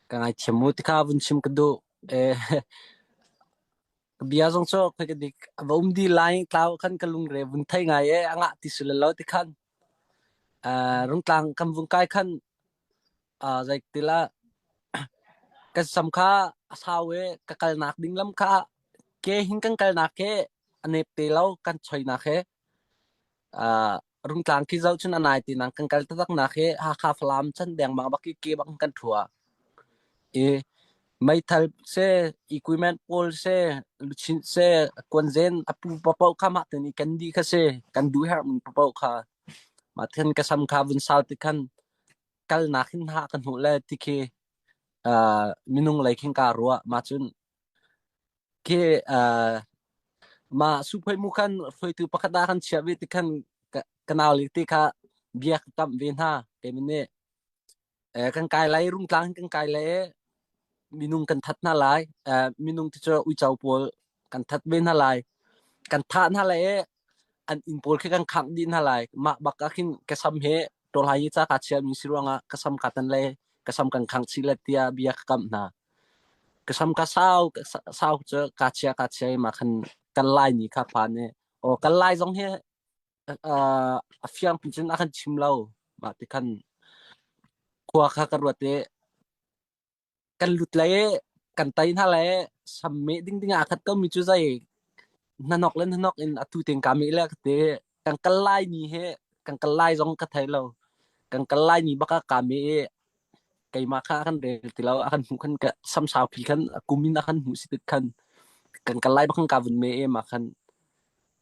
Ka ngaithiam mu ti kha vun chim ka duh. Eh, ka bia zong cu khoi ka dik a va um di lai tlau khan ka lungre vun thei ngai e a ngah ti sul lo ti khan rungtlang kan vung kai khan zei tila ka sam kha a sau e ka kalnak ding lam kha ke hin kan kalnak he a nep te lo kan choinak he Rungtlang khi zoh cun a nai ti nang kan kal taktak nak hi Hakha Falam chan dengmang bak i ke bak in kan thua. I meithal se equipment pawl se luchin se kuanzen a pu papo kha mah tin i kan di kha se kan duh herh mi papo kha mah khan ka sam kha vun sau ti khan kalnak hin ha kan hmuh le ti khi minung lei khin ka ruah mah cun Khi mah suphoimu khan hruaitu pakhat ah kan chiah ve ti khan ka nau le te kha bia ka kamh ve hna. Keimah nih kan kai lai Rungtlang kan kai lai i minung kan that hna lai. Minung ti cu uico pawl kan that ve hna lai. Kan thah hna lai i an inn pawl khi kan khangh dih hna lai. Mah bak ah khin ka sam he tawlhai i ca kaa chiahmi si ruangah ka sam kaa tan lai ka sam kan khangh chih lai tiah bia ka kamh hna. Ka sam ka sau sau cu kaa chia kaa chia i mah khan kan lai ni kha phan i aw kan lai zong hi a fiang pi cun a kan chim lo. Mah ti khan khua kha ka ruat i kan lut lai i kan tei hna lai i sam meh ding ding ah khat ko mi cu zei hnanok le hnanok in atu tein kaa meh le ka ti. Kan kal lai ni hi kan kal lai zong ka thei lo. Kan kal lai ni bak ah kaa meh i keimah kha a kan rel ti lo a kan hmuh khan ka samsau phi khan a kum in a kan hmuh si tik khan kan kal lai bak ka vun me e ma khan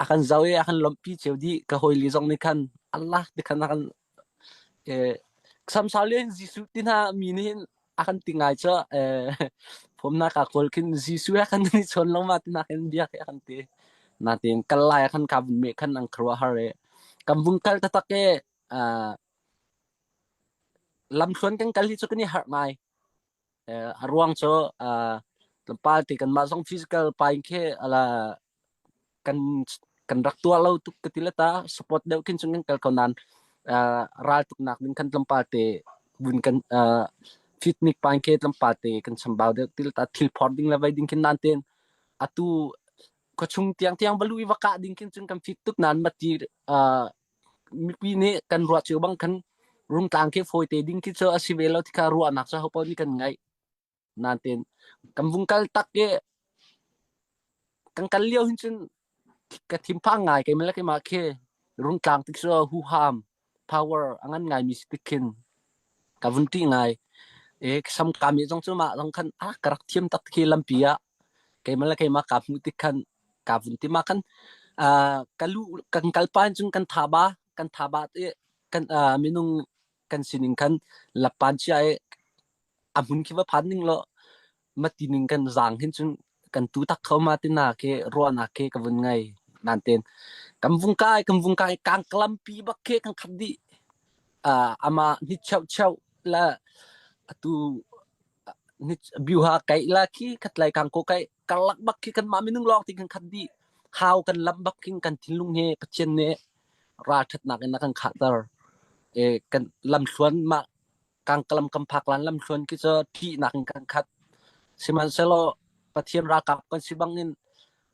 a kan zo e a kan lomhpi cio dih ka hawili zong nih khan Allah ti khan a kan eh samsau le Jesuh ti hna mi nih hin a kan ti ngai cho eh phomna ka kawl khin Jesuh a kan ni chon lo ma ti na khin bia ke a kan ti natin kal lai khan ka vun me khan ang khrua har e kam vung kal tatak e Lamthluan kan kal hi cu kan i harh ngai. A ruang cu tlawmpal te kanmah zong physical pa in khi ala kan kan rak tuah lo tuk ka ti le ta support deuh khin cun kan kal ko nain raltuknak ding khan tlawmpal te vun kan fitnik pa in khi tlawmpal te kan chambau deuh ti le ta thil phor ding le vei ding khin nain tein atu khuachung tiang tiang va lu i va kah ding khin cun kan fit tuk nain mati mipi nih kan ruah cio bang khan rungtlang khi fawi te ding khi cu a si ve lo tikha ruahnak cu hopaoh nih kan ngaih. Nain kan vung kal tak i kan kal lio hin cun ka thinphang ngai keimah le keimah khi rungtlang tik cu huham power a ngan ngaimi si tik khin ka vun ṭih ngai. E sam ka mi zong cu mah zong khan ah ka rak thiam tak khi lampi ah keimah le keimah kaa hmuh tik khan kaa vun ti mah khan ka lu kan kal pa in cun kan thaba kan thaba te kan minung kan sining khan lapan chia i a hmun khi va phan ning law mati ning kan zaang hin cun kan tu tak kho ma tina ke ruahnak ke ka vun ngai nan ten kan vung kai kan vung kai kang kalampi bak ke kan khat dih ama ni cheu cheu la atu ni biuha kai la khi khatlai kang ko kai karlak bak khi kanmah minung lawng ti kan khat dih. Hau kan lamh bak khin kan thinlung hi Pathian nih ralṭhatnak in a kan khahter. E, kan lamthluan mah kangkalam kan phak lan lamthluan khi cu ṭihnak in kan khat. Sihmanhsehlaw Pathian ralkap kan si bangin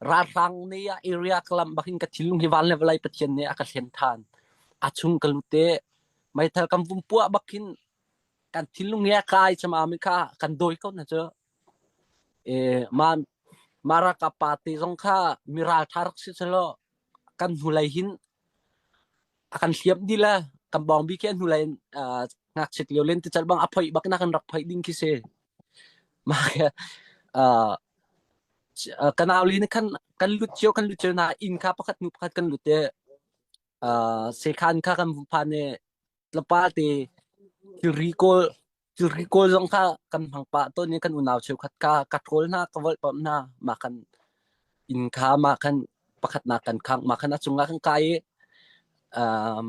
ralhrang nih a area ka lamh bak in ka thinlung hi van le vawlei Pathian nih a ka hlen ṭhan. A chung ka lut i meithal kan vum puah bak khin kan thinlung hi a kai chama mi kha kan dawi ko na cu. Mah mah ralkap pa te zong kha mi ralṭha rak si sehlaw kan hnulei hin a kan hliamh dih le kan bawngbi khi a hnulei in ngakchiat lio len ti cal bang a phoih bak in a kan rak phoih ding khi si. Mah khi ka nauli nih khan kan lut cio kan lut cio hna inn kha pakhat hnu pakhat kan lut i sekhan kha kan vun phan i tlawmpal te thilri kawl thilri kawl zong kha kan hmang pah tawn i kan unau cheukhat kha ka ṭhawl hna ka volhpamh hna mah khan inn kha mah khan pakhatnak kan khangh mah khan a cungah kan kai i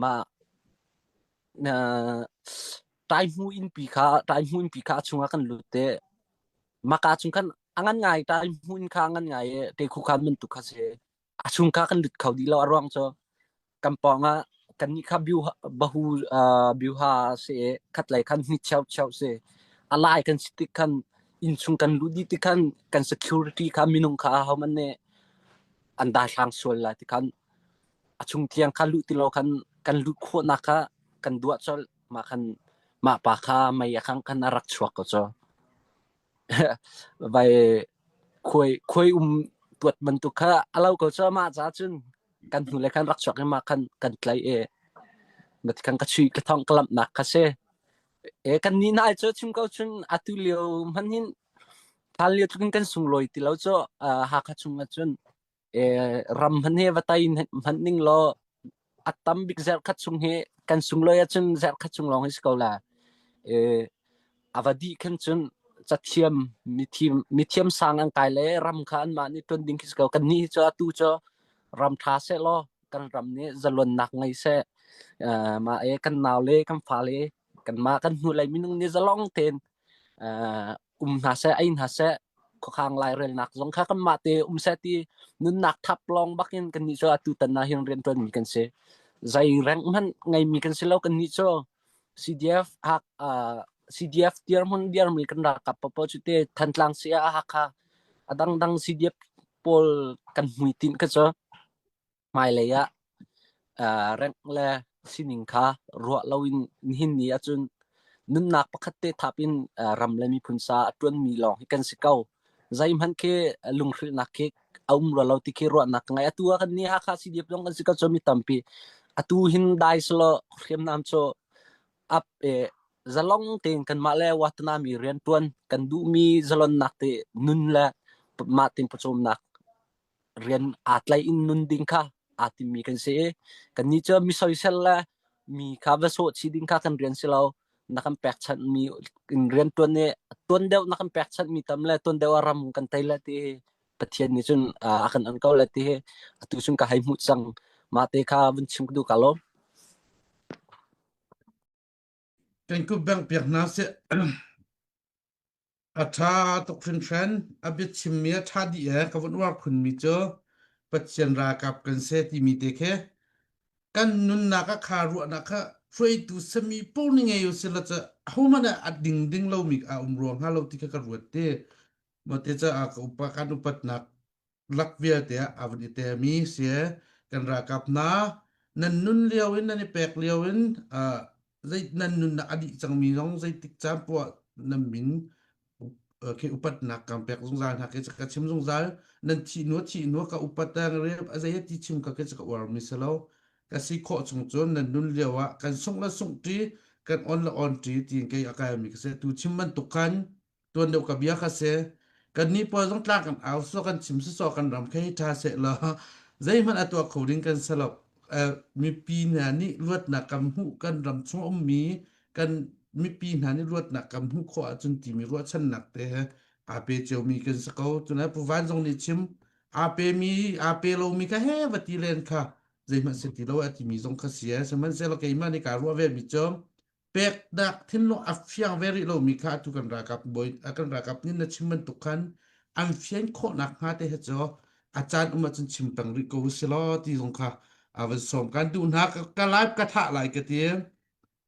mah taihmu innpi kha taihmu innpi kha a chungah kan lut i maka chung khan a ngan ngai taihmu inn kha a ngan ngai i teikhu khan bantuk kha si a chung kha kan lut kho dih lo a ruang cu kan pawng ah kannih kha bahu biuha si i khatlei khan hni cheu cheu si. A lai kan si tik khan innchung kan luh dih tik khan kan security kha minung kha ahohmanh nih an daithlang sual lai ti khan a chung tiang kha luh ti lo khan kan luh khawhnak kha kan duah colh. Mah khan mah pa kha mei a khang khan a rak chuak ko cu. Vai khuai khuai um tuat bantuk kha a lo ko cu mah ca cun kan hnu le khan rak chuak i mah khan kan tlaih i mati khan ka chui ka thong ka lamhnak kha si. E kan nih nai cu chim ko cun atu lio hmanh hin hlan lio tluk in kan sunglawi ti lo cu Hakha chung ah cun e ram hman he va tai hman ning law a tam bik zarh khat chung hi kan sunglawi ahcun zarh khat chung lawng hi si ko la. E a va dih khan cun cathiam mithiam mithiam sang an kai le ram kha anmah nih tuan ding khi si ko. Kan nih cu atu cu ram tha seh law kan ram nih zalonnak ngei seh. Uh, mah e kan nau le kan fale kanmah kan hnulei minung nih zalong tein uh, um hna seh ei hna seh khuakhang lairelnak zong kha kanmah te um seh ti nunnak thap lawng bakin kannih cu atu tan ah hin rianṭuan mi kan si. Zei rank hmanh ngeimi kan si lo kannih cu CDF hak uh, CDF dirhmun dirmi kan ralkap paoh cu te Thantlang si ah Hakha a dangdang CDF pawl kan hmuitinh kha cu hmailei ah uh, rank le sining kha ruah loin nihin ni ahcun nunnak pakhat te thap in uh, ram le miphun sa a ṭuanmi lawng hi kan si ko. Zeihmanh khi lunghrilhnak khi a um rua lo ti khi ruahnak ka ngei. Atu ah kan ni Hakha CDF zong kan si ko cu mi tampi. Atu hin dai selaw hriamnam cu ap e zalong tein kanmah le watana mi rianṭuan kan duhmi zalonnak te nun le mah tin pawcawmnak rian aa tlaih in nun ding kha aa timmi kan si i kannih cu mi soisel le mi kha va sawh chih ding kha kan rian si lo. Na kan pekchanhmi in rian ṭuan i tuan deuh na kan pekchanhmi tam le tuan deuh ah ram kan tei le ti hi Pathian nih cun a kan on ko le ti hi atu cun ka hei hmuh cang. Mah te kha vun chim ka duh ka lawm. Kan kut bengh piak hna sih. A ṭha tuk hringhran. A biachimmi a ṭha dih ee. Ka vun uar khunmi cu Pathian ralkap kan si timi te khi kan nunnak ah kha ruahnak kha hruaitu sami paoh nih ngei usih law cu ahohmanh ah a ding ding lomi a um rua hnga lo ti kha ka ruat ti. Mah te caah ka upa kan upatnak lak vialte ah a van i temi si kan ralkap hna nan nun lio in nan i pek lio in uh, zei nan nunnak a dih cangmi zong zeitik caan poah nan min khi upatnak kan pek zungzal hna khi ka chim zungzal nan thih nu thih nu ka upat re a zei ti chim ka khi ka uar mi si lo ka si khawh chung cun nan nun lio ah kan sungh le sungh ṭi kan on le on ṭi tiin kei a kai mi ka si tu chim bantuk khan tuan deuh ka bia kha si kannih pawl zong tlang kan au so kan chim si so kan ram kha hi ṭha seh law zeihmanh a tuah kho ding kan si lo mipi hna nih luatnak kan hmuh kan ram chung ummi kan mipi hna nih luatnak kan hmuh khawh ahcun timi ruahchannak te he aa pe ciomi kan si ko cun Pu Van zong nih chim aa pemi aa pe lomi kha he va ti len kha zeihmanh si ti lo a timi zong kha si sihmanhsehlaw keimah nih kaa ruah ve mi cu peknak thinlung a fiang ve rih lomi kha atu kan ralkap bawi kan ralkap nih na chim bantuk khan an fian khawhnak hnga te he cu a caan um ahcun chim peng rih ko si law ti zong kha a van sawm kan duh hna ka live ka thah lai ka ti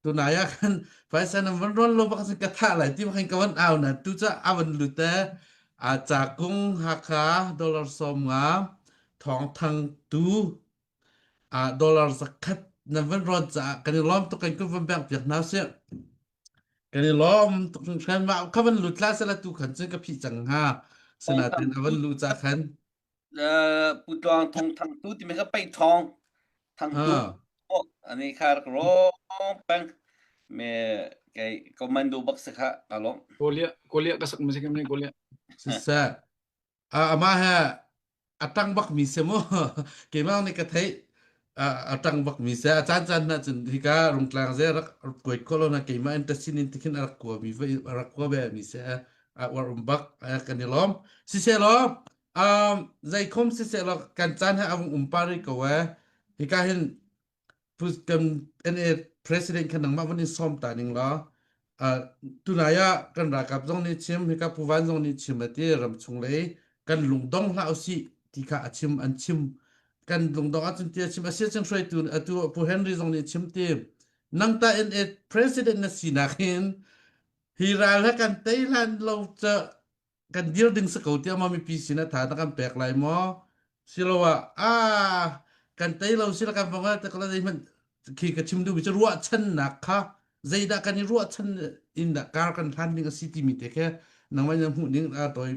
tunai ah khan phaisa nan van ron lo bak sin ka thah lai ti bak ka van au na tu ca a van lut te a ca kung Hakha dollar 50 thong thang tu Ah dollar zakhat nan van rawn caah kan i lawm tuk kan kun van bengh piak hna sih. Kan i lawm tuk hringhran mah kha van lut la sela tu khan cun ka phih cang hnga. Sinain a van luh ca khan. Pu Tluang Thong Thang Tu timi kha Pei Thong Thang Tu Ah. ani kha rak rawng peng me kei commando bak se kha ka lawm. Kolia Kolia ka sak ma se kam ne Kolia. Siseh. Amah he a ṭang bakmi si mu. Keimah nih ka theih. A ṭang bakmi si. A caan caan hna cun hika Rungtlang ze rak kuai kho lo na keimah in tasin in tikhin a rak kuami a rak kua ve mi si. A uar um bak kan i lawm. Siseh law um, zeikhom siseh law kan caan he a vung um pari ko e. Hika hin kan NA president khan nangmah van in sawm ta ning law tunai ah kan ralkap zong nih chim hika Pu Van zong nih chim ati ramchung lei kan lungdong hlah usih ti kha a chim an chim kan lungdong ahcun ti a chim asia cun hruaitu atu Pu Henry zong nih chim ti nang ta NA president na sinak hin Hi ral he kan tei hlan lo ca kan dir ding si ko tiah maw mipi sin ah tha na kan pek lai maw? Siloah ah kan tei lo sila kan vong te kala zeihmanh khi ka chim duhmi cu ruahchannak kha zeidah kan i ruahchan in dah kar kan hlan ding a si timi te khe nangmah na hmuh ning a toi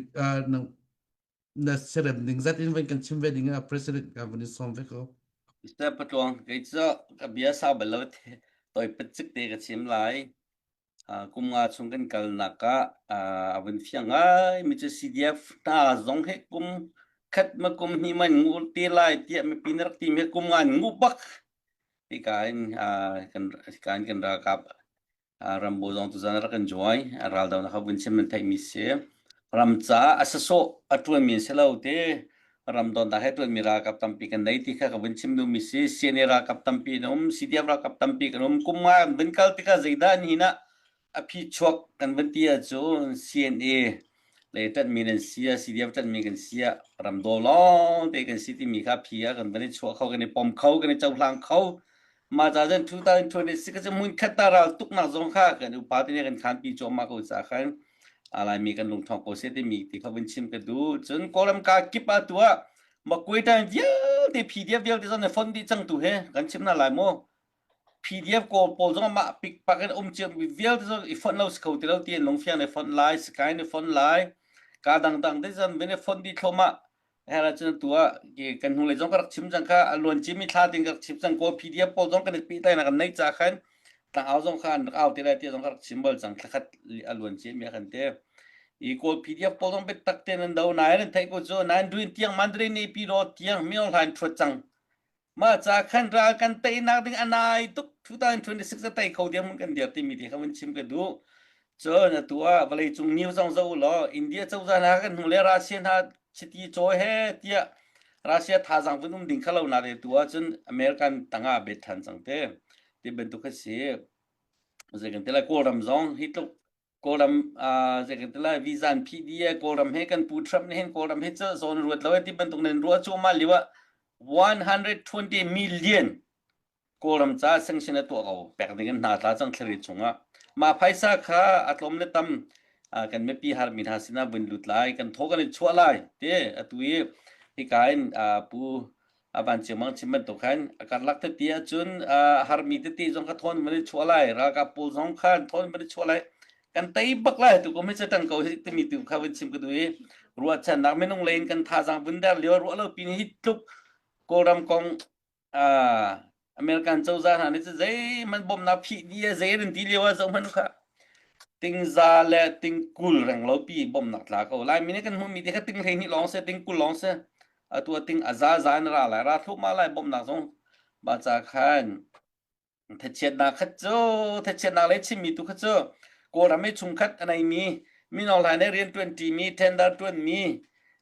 na serem ding zat in van kan chim ve ding ah president ka van i sawm ve ko. Mr. Patluang, kei cu ka bia sau bal lo toi pet cik te ka chim lai. Kum nga chung kan kalnak ah a vun fiang ngai mi cu CDF hna zong hi kum khat ma kum hnih man ngu te lai tiah mipi na rak ti mi kum nga ngu bak hika in kan hika in kan ralkap Rambo zong tuzan rak kan join raldonak kha vun chim nan theihmi si ram caah a sasawh a ṭuanmi an si lo te ram donnak he ṭuanmi ralkap tampi kan nei ti kha ka vun chim duhmi si CNA ralkap tampi an um CDF ralkap tampi kan um kum nga kan vun kal tikah zeidah an hin ah a phi chuak kan vun ti ahcun CNA le ṭanhmi nan si ah CDF ṭanhmi kan si ah ram daw lawng te kan si timi kha phi ah kan van i chuah kho kan i pom kho kan i cohlang kho Mah ca cun 2026 cu hmunkhat ah ral tuknak zong kha kan upa te nih kan khanpi cuahmah ko caah khan Laimi kan lungṭhawng ko seh timi ti kha vun chim ka duh. Cun Kawlram ka kip ah tu ah Makwe time vialte PDF vialte zong na fon dih cang tu he kan chim hna lai maw? PDF kawl pawl zong mah pikpak in um cia mi vialte zong i fonh lo si kho ti lo ti in lungfiang ne fonh lai, Sky ne fonh lai, ka dangdang te zong vin i fonh dih thluahmah. Hera cun tu ah kan hnulei zong ka rak chim cang kha a luan cimi thla tin ka rak chim cang ko PDF pawl zong kan i pehtlainak kan neih ca khan tlangau zong kha an rak au te lai ti zong ka rak chim bal cang thlakhat a luan cimi kan te i kawl PDF pawl zong biatak tein an do nain an theih ko cu nain duin tiang Mandarin pi ro tiang mi hlain thuat cang Mah ca khan ral kan teinak ding a nai tuk 2026 a tei kho diam kan dir timi ti kha vun chim ka duh. Cun atu ah vawleicung news zong zoh u law India cozah hna kan hnu le Russia hna chiti cawi he tiah Russia thazaang vun um ding kha lo na te tu ahcun American tangah bet than cang te ti bantuk kha si. Zei kan ti lai Kawlram zong hi tluk Kawlram zei kan ti lai visa an phih dih i Kawlram he kan pu Trump nih hin Kawlram hi cu zawn ruat lo ti bantuk nan ruah cuahmah lio ah 120 million Kawlram ca sanction a tuah ko pek ding in hna tla cang thlari chungah mah phaisa kha a tlawm le tam kan mipi harmi hna sinah vun lut lai kan thaw kan i chuah lai te atu i hika in pu a van chiangmang chim bantuk khan a karlak tete ahcun harmi tete zong kha thawn van i chuah lai ralkap pawl zong khan thawn van i chuah lai kan tei bak lai tu kum hi cu tang ko hi timi tu kha vun chim ka duh i ruahchannak minung lei in kan thazaang vun der lio ruah lo pin hi tluk kawlram kong American cozah hna nih cu zeihmanh bawmhnak phih dih ah zei an ti lio ah zohhmanh kha tingza le tingkul reng lo pi bawmhnak tla ko Laimi nih kan hmuhmi te kha ting 12 lawng si tingkul lawng si atu ah ting a za za in ra lai ra thluahmah lai bawmhnak zong mah ca khan Thachiatnak kha cu thachiatnak lei chimmi tu kha cu Kawlram i chungkhat a neimi Min Aung Hlaing nih rian ṭuanṭimi tender ṭuanmi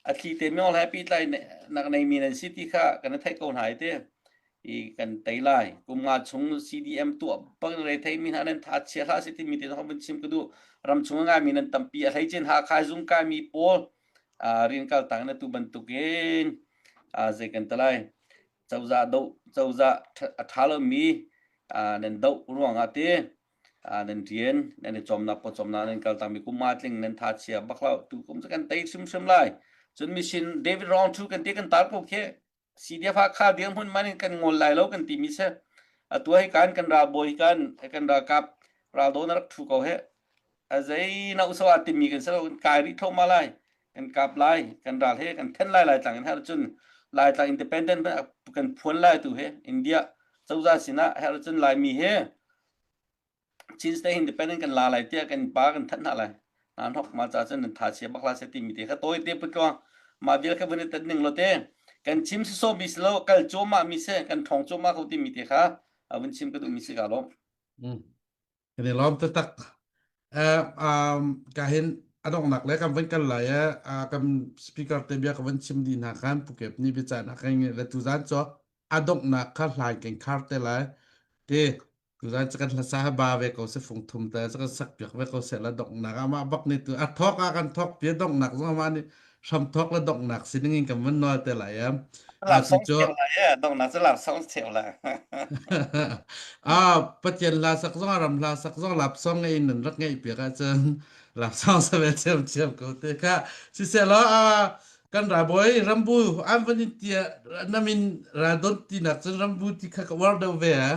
a thli te Min Aung Hlaing pehtlaihnak neimi nan si ti kha kan i theih ko hna i ti i kan tei lai. Kum nga chung CDM tuah bang re theimi hna nan tha chia hlah si timi te zong vun chim ka duh. Ram chung a ngaimi nan tampi a hleicin Hakha zung kaimi pawl rian kal tang na tu bantukin zei kan ti lai. Cozah doh cozah a ṭha lomi nan doh ruangah ti nan rian nan i cawmnak pawcawmnak nan kaltakmi kum nga tling nan tha chia bak lo tu kum cu kan tei hrimhrim lai cun mission David Rong Thu kan ti kan tar ko khi CDF Hakha dirhmun man in kan ngol lai lo kan timi si atu hi kan kan ralbawi kan kan ralkap raldo na rak thu ko he a zei na usawa timi kan selo kan kai rih thoma lai kan kap lai kan ral he kan then lai lai tlang in her cun lai tlang independent kan phuan lai tu he India cozah sinah her cun laimi he Chin State independent kan la lai tiah kan pa kan thanh hna lai nan hok ma cha cun nan tha chia bak la se timi te kha toi te putluang ma vial kha vun tat ning lo te kan chim si so mi si lo kal cho ma mi se kan thong cho ma ko timi te kha vun chim ka duh mi si ka lo Kan i lawm taktak. Uh, um, ka hin a donghnak le kan van kal lai uh, kan speaker te bia ka van chim dih hna khan Pukep nih biacahnak kan ngeih le tuzan cu a donghnak kha hlai kan khar te lai. Te tuzan cu kan hlasa ha ba ve ko se fung thum te cu kan sak piak ve ko se la donghnak amah bak nih tu a thok ah kan thok pi donghnak zong amah nih hram thok le donghnak sining in kan van nawl te lai. Lap Atu song cu cheu lai e dong na cu lap song cheu lai. Ah, Pathian hla sak zong ram hla sak zong lap song ngei in nan rak ngeih piak ahcun lap song sa ve thiamthiam ko te kha. Siseh law ah kan rabawi rambu an van in tia namin ra don ti nak cun rambu ti kha ka uar deuh ve a.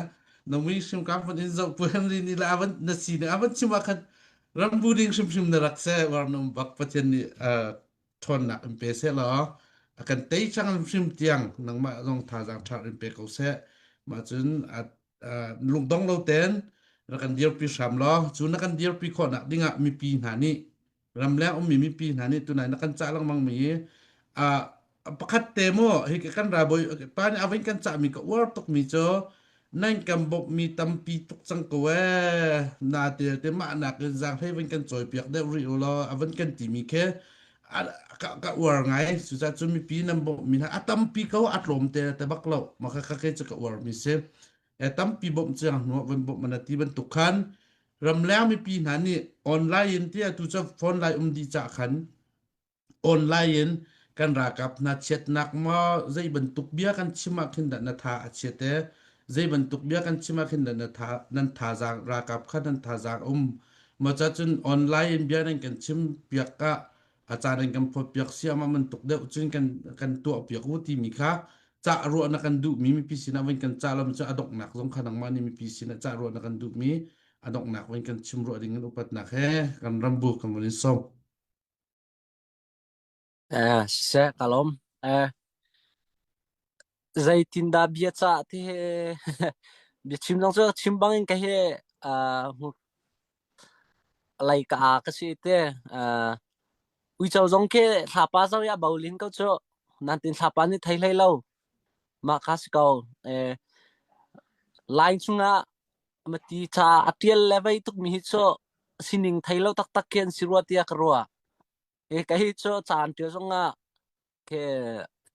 Na mui hrim kam van in zoh pu Henry ni la avan na si ne avan chim ah khan rambu ding hrimhrim na rak se uar na um bak Pathian nih ṭhawnnak in pe seh law a kan tei cang hrim tiang nangmah zong thazaang ṭha in pe ko seh. Mah cun lungdong lo tein rak kan dirpi hram law cu na kan dirpi khawhnak dingah mipi hna nih ramleng ummi mipi hna nih tunai na kan cah lengmang mi pakhat te maw hi kan ralbawi pa nih a vun kan cahmi ka uar tukmi cu nan kan bawmhmi tampi tuk cang ko ee na te te mah nak in zaanghlei vun kan cawipiak deuh rih u law a vun kan timi khi ka, ka uar ngai cucaah cun mipi nan bawmhmi hna a tampi ko a tlawm te te bak lo mah kha kha cu ka uarmi si e tampi bawmh chiang hnu ah vun bawmh mana ti bantuk khan ramleng mipi hna nih online in ti atu cu phone lai um dih cah khan Online in kan ralkap hna chiatnak maw zei bantuk bia kan chim ah khin dah na tha a chiat ee zei bantuk bia kan chim ah khin dah na tha nan thazaang ralkap kha nan thazaang um maw ca cun online in bia nan kan chim piak ah a caan in kan phawt piak siama bantuk deuh cun kan kan tuah piak u timi kha cah ruah na kan duhmi mipi sinah van kan cah lam cu a donghnak zong kha nangmah nih mipi sinah cah ruah na kan duhmi a donghnak van kan chim ruah ding in upatnak he kan rambu kan van in sawm. Siseh ka lawm. Zeitindah bia cah ti hi biachim zong cu chim bangin ka hi lei ka aa ka si te. Uico zong khi thlapa zo i a bolin ko cu. Nantin thlapa nih thei hlei lo. Mah kha si ko. Line chungah mati ca a ṭial le vei tukmi hi cu sining thei lo taktak khi an si rua tiah ka ruah. E ka hi cu caan ṭial zongah ke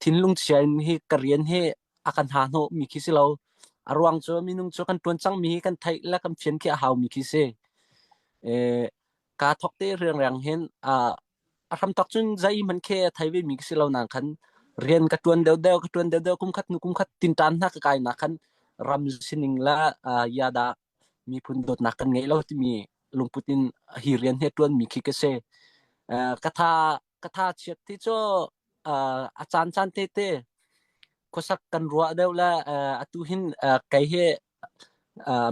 thinlung chia in hi ka rian hi a kan ha hnawh mi khi si lo. A ruang cu minung cu kan ṭuan cang mi hi kan theih le kan fian khi a hau mi khi si. E, kaa thok te riangrang hin a a hramthok cun zeihmanh khi a thei ve mi ka si lo nain khan rian ka ṭuan deuhdeuh ka ṭuan deuhdeuh kum khat hnu kum khat tinṭan hna ka kai nak khan ram sining le yadah miphun dawtnak kan ngei lo timi lungput in hi rian hi ṭuan mi khi ka si. Ka tha ka tha chiat ti cu a caan caan te te khuasak kan ruah deuh le atu hin kei hi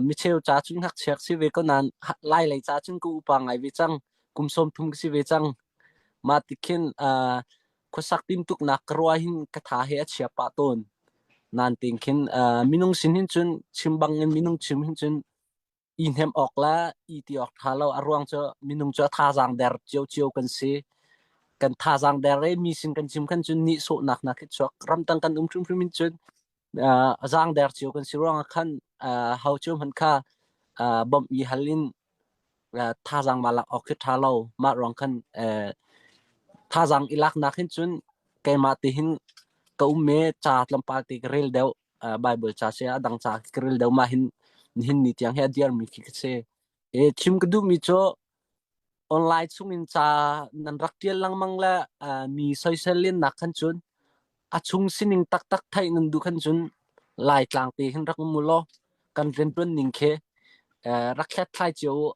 micheu ca cun ngakchia ka si ve ko nain lai lei ca cun ka upa ngai ve cang. Kum 30 ka si ve cang. Mah ti khin khuasak tintuknak ka ruah hin ka tha he a chia pah tawn. Nain tin khin minung sin hin cun chim bang in minung chim hin cun i hnemh awk le i ti awk ṭha lo. A ruang cu minung cu a thazaang der ciocio kan si. Kan thazaang der i mi sin kan chim khan cun nihsawhnak hna khi chuak. Ramdang kan um hrimhrim in cun a zaangder cio kan si ruangah khan ho cio hmanh kha bawmh i hal in thazaang ma lak awk khi ṭha lo. Mah ruang khan thazaang i laknak hin cun keimah ti hin ka um i ca tlawmpal te ka rel deuh. Bible ca si a dang ca ka rel deuh. Mah hin nihin ni tiang hi a diarmi khi ka si. E chim ka duhmi cu online chungin ca nan rak ṭial lengmang le mi soisel lennak khan cun a chung sining taktak theih nan duh khan cun Laitlang te hin rak um u law kan rianṭuan ning khi rak hlathlai cio u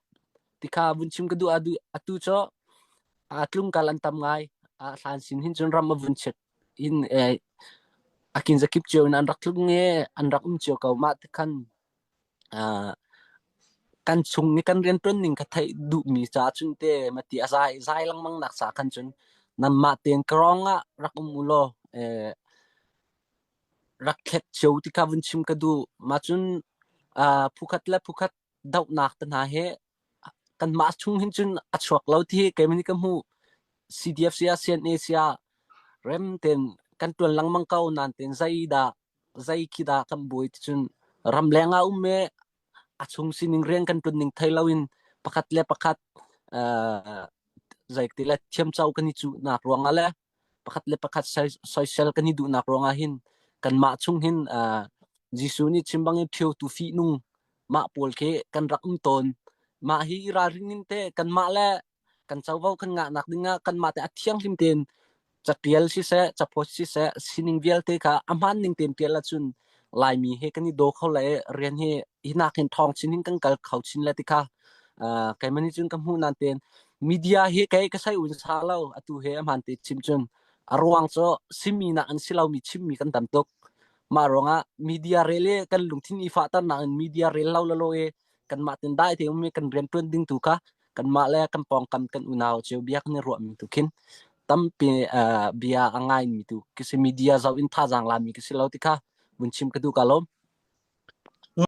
ti kha vun chim ka duh. Atu cu tlungkal an tam ngai. A hlan sin hin cun ram a vun chiat in a kinzakip cio in an rak tlung i an rak um cio ko. Mah ti khan Kan chung i kan rianṭuan ning kha theih duhmi caah cun te mati a zai zai lengmang nak ca khan cun nanmah tein ka ah rak um u law rak thlet cio ti kha vun chim ka duh. Mah cun phukhat le phukhat dohnak te hna hi kanmah chung hin cun a chuak lo ti hi keimah nih ka hmuh. CDF si ah CNA si ah rem tein kan ṭuan lengmang ko nain tein zeidah zei khi dah kan buai ti cun ramleng ah um i a chung sining rian kan ṭun ning thei loin pakhat le pakhat uh, zei ti le thiamco kan i cuhnak ruangah le pakhat le pakhat soisel kan i duhnak ruangah hin kanmah chung hin uh, Jesuh nih chim bangin ṭhiotu fihnung mah pawl khi kan rak um tawn. Mah hi i ralring in te kanmah le kan covo kan ngahnak dingah kanmah te a thianghlim tein. Catial siseh, capost siseh, sining vialte kha a hmaan ning tein tial ahcun Laimi he kan i daw kho lai i rian hi hinak hin ṭhawng chin hin kan kal kho chin lai ti kha uh, keimah nih cun ka hmuh nain tein media hi kei ka sai un sa lo atu he a hmaan te chim cun a ruang cu simi nak an si lomi chimmi kan tam tuk. Mah ruangah media rel i kan lungthin i fahternak in media rel lo lalo i kanmah tin dai te ummi kan rian ṭuan ding tu kha kanmah le kan pawngkam kan unau cio bia kan i ruahmi tu khin tampi uh, bia a ngaimi tu kisi media zoh in thazaang lami ka si lo ti kha vun chim ka duh ka lawm.